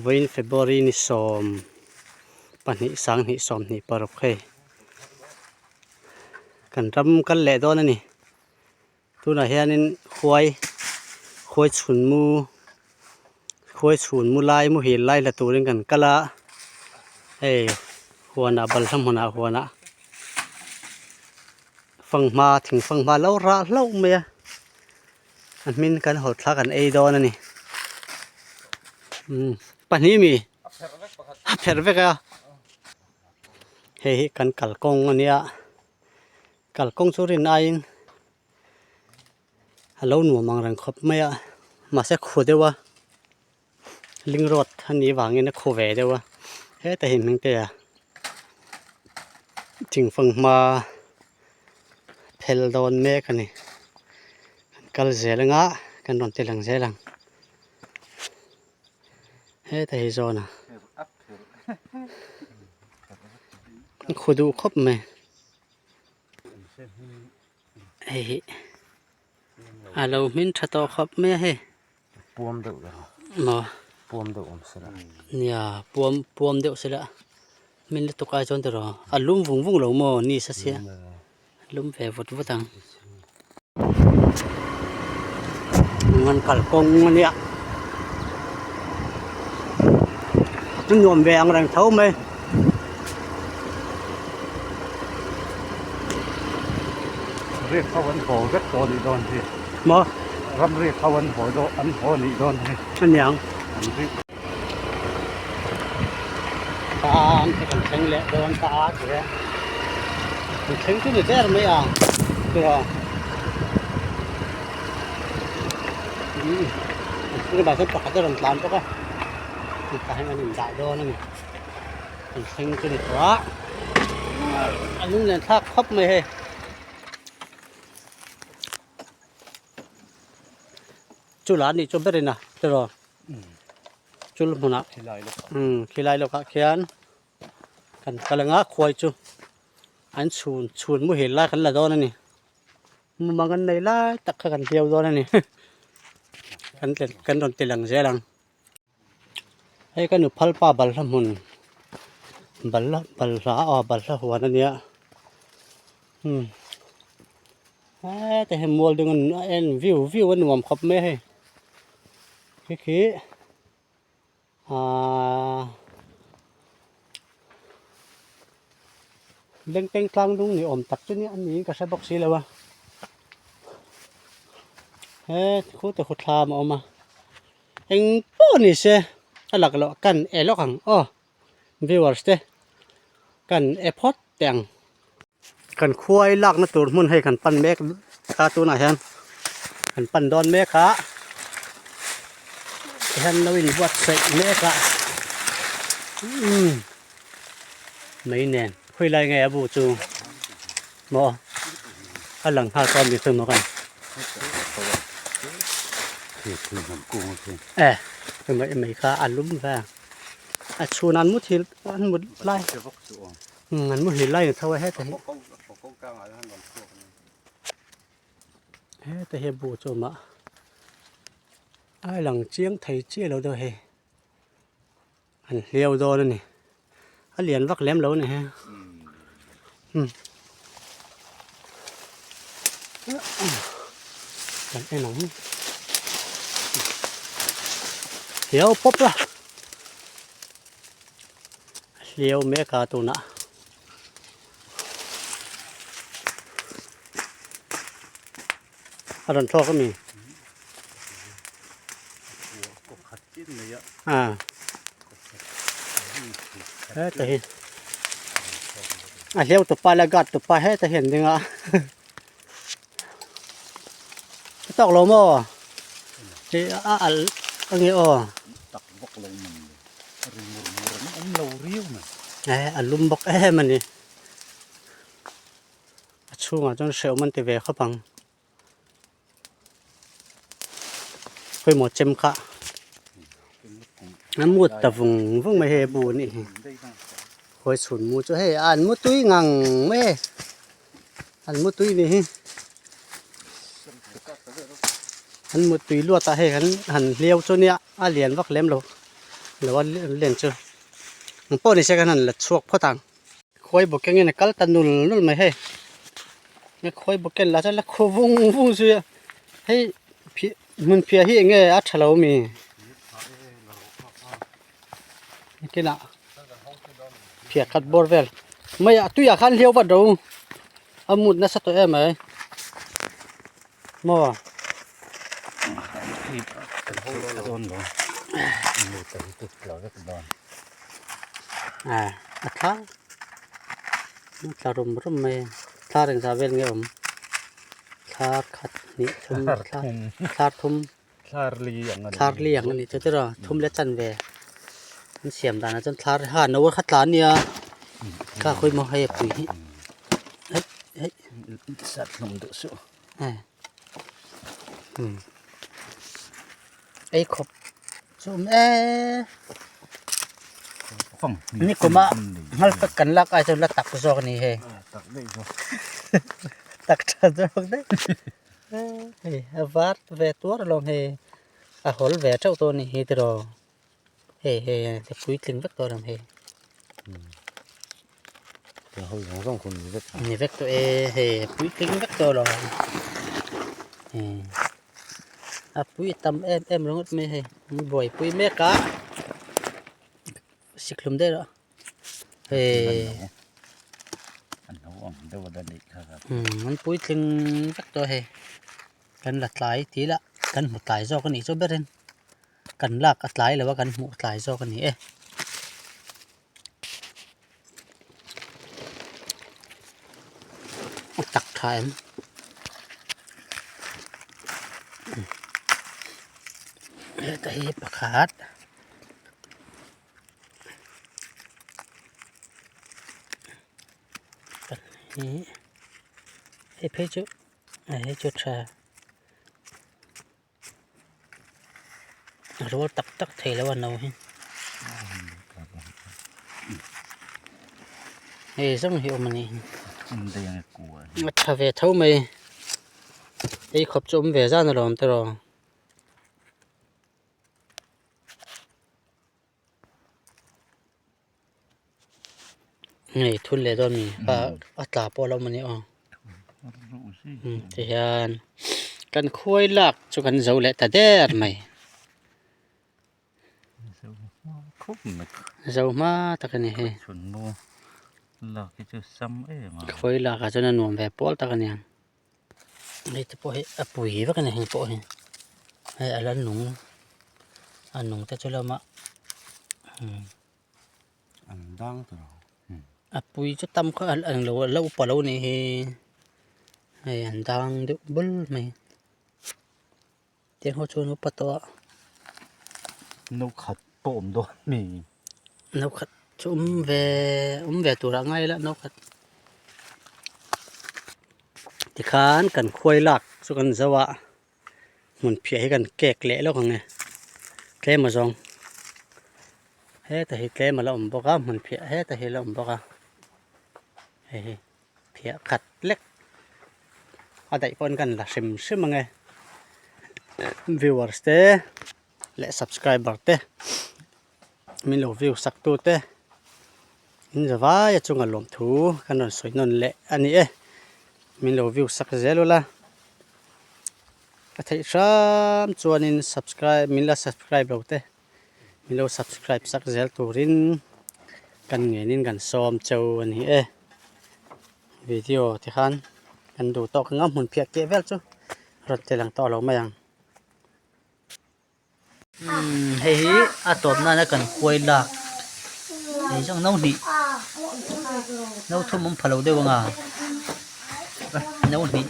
Vawiin February ni 12 26 hei kan ram kal leh dawn a ni. Tunah hianin khuai khuai chhun mu khuai chhun mu lai muhil lai la turin kan kal a hei huanah balhla hmunah huanah fanghma thing fanghma lo rah hlauh mai a a hmin kan haw thla kan ei dawn a ni umm pahnih mi a pherh vek a hei hi kan kalkawng a nia. Kalkawng chu rin aiin a lo nuam ang reng khawp mai a, mahse khu deuh a ling road a nih vangin a khu ve deuh a, heta hi hming te a thingfang hma phel dawn mek a ni, kan kal zel anga kan rawn ti lang zel ang heta hi zawn a khu duh khawp mai. Hei hi a lo hmin tha tawh khawp mai a hei. Puam deuh lo. Maw. Puam deuh awm sela. Nia puam puam deuh sela hmin lutuk ai chuan tiraw a lum vung vung lo maw ni sa sia lum ve vut vut ang. An kalkawng a nia a nuam ve ang reng tho mai. Riak ho an haw vek tawh a nih dawn hi. Maw? Ram riak ho an haw dawn an haw a nih dawn hi. A niang. An ri. Tan te kan thleng leh dawn ta a ti e. Kan thleng chu ni der mai ang tiraw. Umm tunah chuan pakhat a rawn tlan bawk a tah hian an indah dawn a ni kan thleng chu ni tawh a a lunglen thlak khawp mai hei. Chu lah nih chu berin a tiraw chul hmunah umm khilai lawkah khian kan kal anga khuai chu an chhun chhun muhil lai kan la dawn a ni mumang an nei lai tak kha kan hliau dawn a ni kan kan rawn ti lang zel ang hei ka nu phalpa balhla hmun balhla balhla aw balhla huan a nia umm. Heta hi mual ding a en view view a nuam khawp mai a hei khi khi ahh Lengpeng tlang dung ni awm tak chu nia niin ka hre bawk si lo a he khute khu thlam a awm a eng pawh ni se a lak loh kan e lawk ang aw viewers te kan e phawt teh ang. Kan khuai lakna tur hmun hei kan pan mek a tunah hian kan pan dawn mek a tihian lo inbuatsaih mek a umm mai nen khawi lai nge a bu chu maw a lang nghal chuan mi sawi maw kan e mai kha a lum ve a chhun an muthilh an mut lai. An muhil lai ni tho a heta hi heta hi a bu chu a awm a a lang chiang thei chiah lo deuh hei an hliau dawn a ni a lian vak lem lo a ni he umm kan en ang hliau pawp la. Hliau mek a tunah a rawn thlawk ami a heta hi a hliau tupa leh guard tupa heta hi an ding a a tawk lo maw a alh a nge aw. Eh a lum bawk em a ni a chhungah chuan hrehawm an ti ve khawp ang pawimawh chem kha a mut ta vung vung mai hei a bu a nih hi khawi chhun mu chu hei an mu tui ngang mai e an mu tui ni hi an mu tui luat ah hei han hliau chu nia. A lian vak lem lo. Lo a len chu ang pawh ni se khan han la chhuak phawt ang. Khuai bawk engin a kal ta nul nul mai hei. He khuai bawk en lah chuan la khu vung vung zui a. Hei phih hmun phiah hi enge a tha lo mi? Nikinah phiah khat bawr vel mai a tuiah khan hliau vat ro a mut nasa tawh em mai maw. A thla thla rum rum mai thla reng zah vel nge awm thla khat hnih thum thla thum. Thlar li ang a ni. Thlar li ang a ni chu tiraw thum leh chan ve an siam danah chuan thlar ha no kha tla ania kha khawi maw hei a pui hi hei hei sat hlawm duh suh ei khawp chu awm e ni kuma ngal fek kan lak ai chuan la tak zawk a ni hei tak tha zawk daih. Hei a var ve tuar alawm hei a hawl ve teuh tawh a nih hi tiraw hei hei a puitling vek tawh alawm hei ni vek tawh e hei a puitling vek tawh alawm a pui tam em em ringawt mai hei an buaipui mek a sikhlum daih rawh. Hei an puitling vek tawh a hei kan la tlai tih lah kan hmu tlai zawk a nih chu berin kan lak a tlai lo a kan hmuh tlai zawk a ni e. A tak tha em heta hi pakhat. Pahnih hei phei chu hei chu tha a rual tak tak thei lo a no hi hei zawng hi awm a ni a tha ve tho mai ei khawp chu awm ve zan alawm tiraw. Hei thun leh dawn mi a a tla pawh a lo awm a ni aw tihian kan khuai lak chu kan zo leh ta der mai zo hma tak a ni hei khuai lak ah chuan a nuam ve pawl tak a ni ang. Hei te pawh hi a pui vek a ni heng pawh hi hei a la nung a nung te chu lama an dang ta lo a pui chu tam kha a englo a la upa lo nih hi hei an dang deuh bul mai tiang ho chuan upa tawh a no khat pawh awm dawn mi no khat chu awm ve awm ve tur ah ngai la no khat tikhan kan khuai lak chu kan zo a hmun phiah hi kan kek leh lawk ang e tlem azawng heta hi tlem a la awm bawk a hmun phiah heta hi a la awm bawk a hei hi phiah khat lek a daih pawn kan la hrim hrim ang e viewers te leh subscriber te min lo view sak tu te in zavai a chunga lawmthu kan rawn sawi nawn leh a ni e min lo view sak zel ula a theih hram chuanin subscribe min la subscribe lo te min lo subscribe sak zel turin kan ngenin kan sawm cheu a ni e video te khan kan duh tawk ang a hmun phiah tih vel chu rawn ti lang tawh lo mai ang. Hei hi a tawp nana kan kuai lak hei zawng no hnih no thum awm pha lo deuh anga no hnih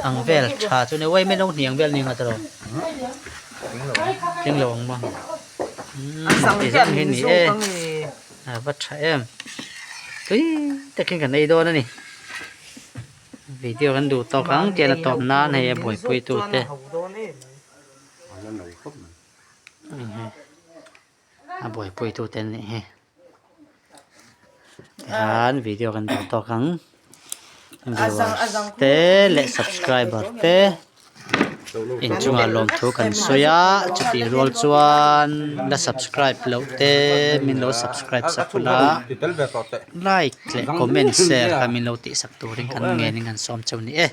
ang vel tha chu ni uaime no hnih ang vel ni nghat erawh tling lo ang maw ti zawng hi ni e a va tha em tui takin kan ei dawn a ni. Video kan duh tawk ang tian a tawp nan hei a buaipui tute. A buaipui tute an nih hi. Tihian video kan duh tawk ang. Viewers te leh subscriber te. Inchungah lawmthu kan sawi a, chutih rual chuan la subscribe loh te min lo subscribe sak ula, like leh comment share kha min lo tihsak turin kan ngenin kan sawm cheu ni e.